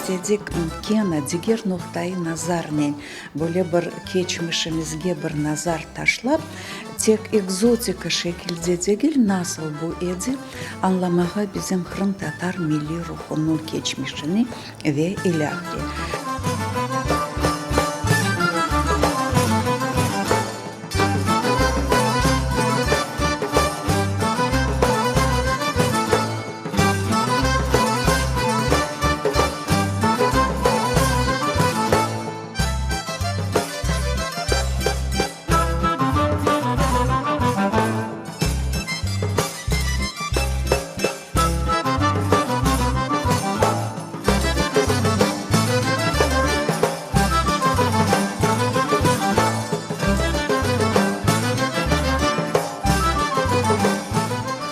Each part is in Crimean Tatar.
istedik kene diger noqtaiy nazarnen böyle bir keçmişimizge bir nazar taşlap, tek ekzotika şekilde degil, nasıl bu edi, añlamağa bizim qırımtatar milliy ruhunıñ keçmişini ve ilâhre.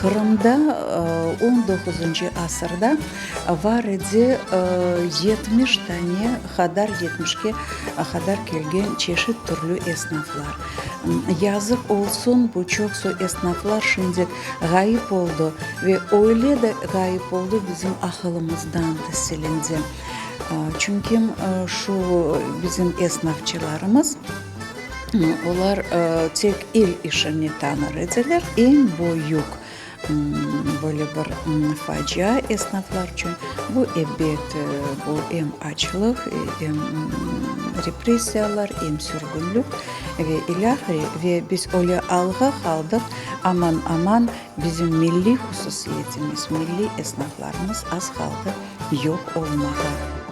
Qırımda on doquzıncı asırda var edi 70 tane qadar yetmişke qadar kelgen çeşit türlü esnaflar. Yazıq olsun, bu çoqsu esnaflar şimdi ğayıp oldı ve öyle de ğayıp oldı, bizim aqılımızdan da silindi. Çünki şu bizim esnafçılarımız, olar tek el işini tanır ediler, eñ büyük Böyle bir facia esnaflar içün. Bu, ebet, bu em açlıq, em repressiyalar, em sürgünlik ve ilâhre. Ve biz öyle alğa qaldıq, aman-aman bizim milliy hususiyetimiz, milliy esnaflarımız az qaldı yoq olmağa.